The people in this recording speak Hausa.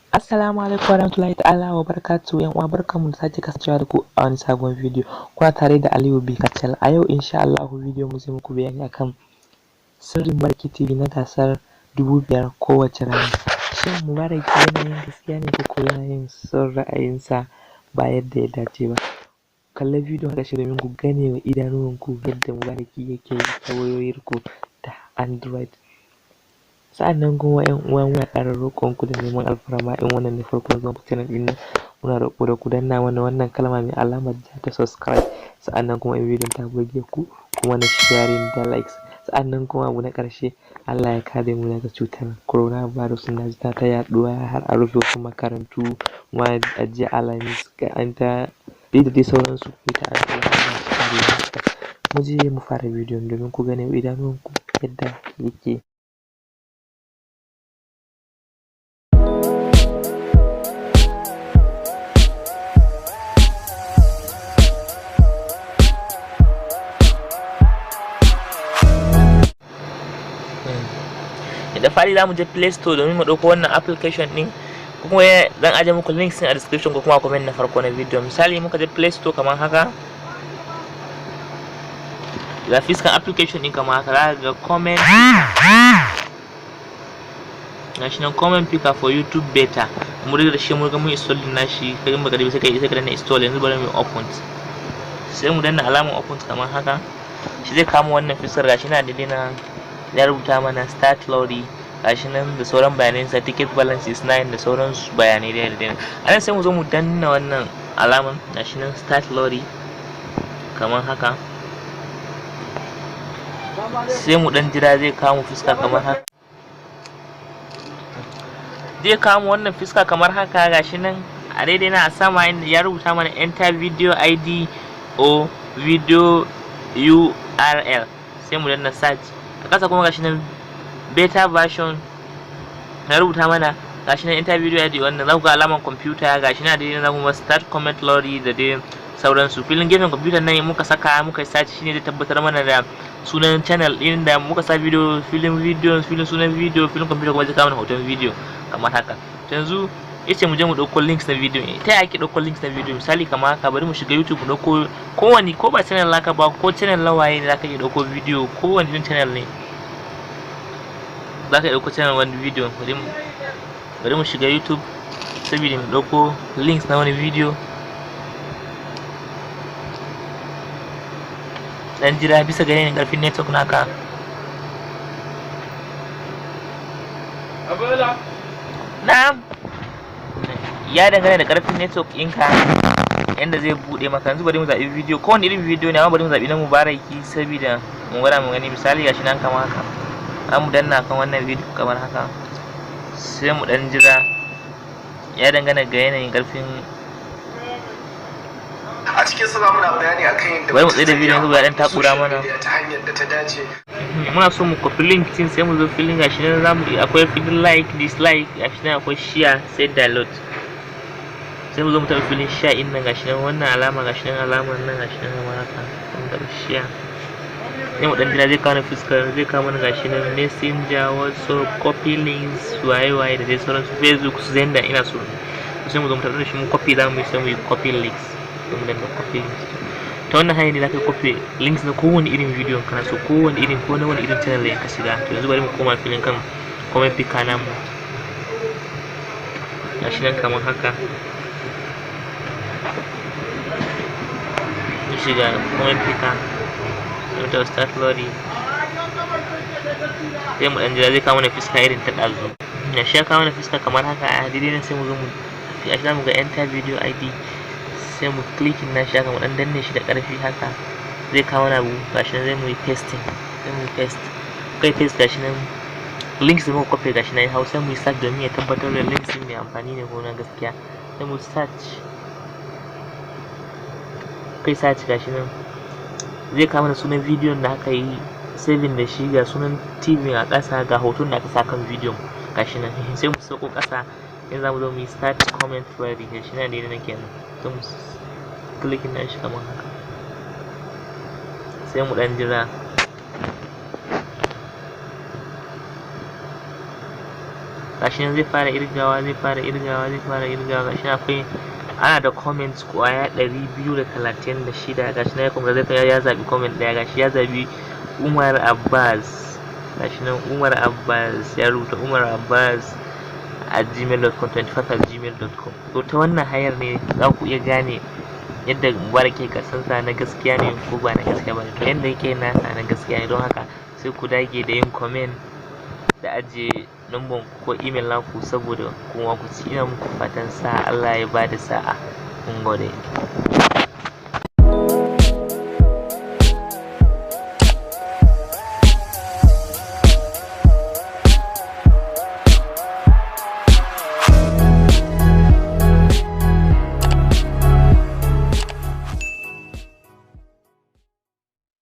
Assalamu alaikum warahmatullahi ta'ala wa barakatuhu. Yan uwa, barkanmu da sake kasancewa da ku a wani sabon bidiyo. Kuna tare da Aliyu B Kacal. A yau insha Allahu bidiyon mu zai muku bayani akan sirrin Mubaraki TV na gasar 5,000 kowace rana. Shin Mubaraki yana yin gaskiya ne ko yana yin son ra'ayinsa ba yadda ya dace ba? Kalla bidiyon ƙarshe domin ku gane wa idanuwanku yadda Mubaraki yake yi ta wayoyinku da Android. Sa'annan kuma ƴan uwa, muna ƙara roƙon ku da neman alfarma, in wannan ne farkon zuwan ku channel ɗin nan, muna roƙo da ku danna mana wannan kalma mai alamar ja ta subscribe. Sa'annan kuma in bidiyon ta burge ku, kuma na sharing da likes. Sa'annan kuma abu na ƙarshe, Allah ya kare mu daga cutar coronavirus na ta ta yaɗuwa har a rufe wasu makarantu ma a jiya Alhamis an ta dai da dai sauransu. Ku ta addu'a Allah shi kare mu. Mu je mu fara bidiyon domin ku gane wa idanuwanku yadda yake. Da fari za mu je Play Store domin mu ɗauko wannan application ɗin, ko kuma zan aje muku links a description ko kuma comment na farko na video. Misali, muka je Play Store kamar haka, ga fiskan application ɗin kamar haka, za ka ga comment, gashi nan, Comment Picker for YouTube Beta. Mu riga da shi mun ga mun install din nashi. Kai in baka da, sai ka danna install. Yanzu bari mu open, sai mu danna alamar open kamar haka. Shi zai kama wannan fiskar. Gashi na daidai na ya rubuta mana "Start lottery", gashi nan da sauran bayanai sa, "Ticket balance is 9" da sauran bayanai da da a nan. Sai mu zo mu danna wannan alaman, gashi nan, "Start lottery" kamar haka. Sai mu dan jira, zai kawo fuska kamar haka, zai kawo wannan fuska kamar haka. Gashi nan a daidai na a sama inda ya rubuta mana "Enter video ID or video URL", sai mu danna search. A ƙasa kuma gashi nan, beta version na rubuta mana, gashi nan, "Enter video ID". Wannan za ku ga alaman computer, gashi nan daidai na kuma "Start comment lottery" da dai sauransu. Filin gefen computer nan muka saka, muka search, shine zai tabbatar mana da sunan channel din da muka sa video, filin video, filin sunan video. Filin computer kuma zai kawo mana hoton video kamar haka. Yanzu yace mu je mu ɗauko links na video. Ta yaya ake ɗauko links na video? Misali kamar haka, bari mu shiga YouTube mu ɗauko kowane, ko ba channel naka ba, ko channel na waye ne, zaka iya ɗauko video. Kowane irin channel ne zaka iya ɗauko channel wani video. Bari mu shiga YouTube saboda mu ɗauko links na wani video. Dan jira bisa ga yanayin ƙarfin network naka. Na'am, ya dangana da karfin network ɗinka yanda zai buɗe maka. Yanzu bari mu zaɓi video, kowane irin video ne, amma bari mu zaɓi na Mubaraki saboda mu gwada mu gani. Misali, gashi nan kamar haka, za mu danna kan wannan video kamar haka, sai mu ɗan jira. Ya dangana ga yanayin karfin A cikin sa za muna bayani akan yadda Bari mu tsaye da bidiyon yanzu, ba dan takura mana. ta hanyar da ta dace. Muna so mu copy link din, sai mu zo filin, gashi nan, zamu akwai filin like, dislike, gashi nan, akwai share, sai download. Sai mu zo mu taɓa filin share din nan, gashi nan, wannan alama, gashi nan, alamar nan, gashi nan kamar haka. Sai mu taɓa share, sai mu dan jira, zai kawo fuskar, zai kawo mana, gashi nan, Messenger, WhatsApp, copy links, waye waye da dai sauransu, Facebook, su Xender ina so. Sai mu zo mu taɓa shi, mu copy za mu yi, sai mu yi copy links, sai mu danna copy links. Ta wannan hanyar ne zaka copy links na kowane irin video kana so, kowane irin, ko na wani irin channel ne ka shiga. To yanzu bari mu koma filin kan comment picker namu, gashi nan kamar haka. Mu shiga comment picker, sai mu taɓa "Start lottery", sai mu ɗan jira, zai kawo mana fuska irin ta ɗazu. Ya shi ya kawo mana fuska kamar haka. A daidai nan sai mu zo mu gashi, za mu ga "Enter video ID", sai mu clicking nashi haka, mu dan danne shi da ƙarfi haka, zai kawo mana abu, gashi nan. Zai mu yi pasting, sai mu yi paste kai, paste, gashi nan, links da muka copy, gashi nan ya hau. Sai mu yi search domin ya tabbatar da links din mai amfani ne ko na gaskiya. Sai mu search, kai search, gashi nan, zai kawo mana sunan bidiyon da aka yi saving da shi, ga sunan TV a ƙasa, ga hoton da aka sa kan bidiyon, gashi nan. Sai mu sauko ƙasa, yanzu za mu zo mu yi "Start comment lottery", gashi nan, daidai nan kenan. Sai mu clicking na shi kamar haka, sai mu ɗan jira. Gashi nan zai fara irgawa, zai fara irgawa, zai fara irgawa. Gashi nan akwai, ana da comments kwaya 236. Gashi nan ya congratulate, ya zaɓi comment ɗaya. Gashi ya zaɓi Umar Abbas. Gashi nan Umar Abbas ya rubuta umarabbas@gmail.com 25@gmail.com. To, ta wannan hanyar ne za ku iya gane yadda Mubarak ke kasansa na gaskiya ne ko ba na gaskiya ba ne. To, yadda yake nasa na gaskiya ne. Don haka sai ku dage da yin comment da ajiye number ko email naku saboda kuma ku ci. Ina muku fatan sa'a, Allah ya bada sa'a. Mun gode.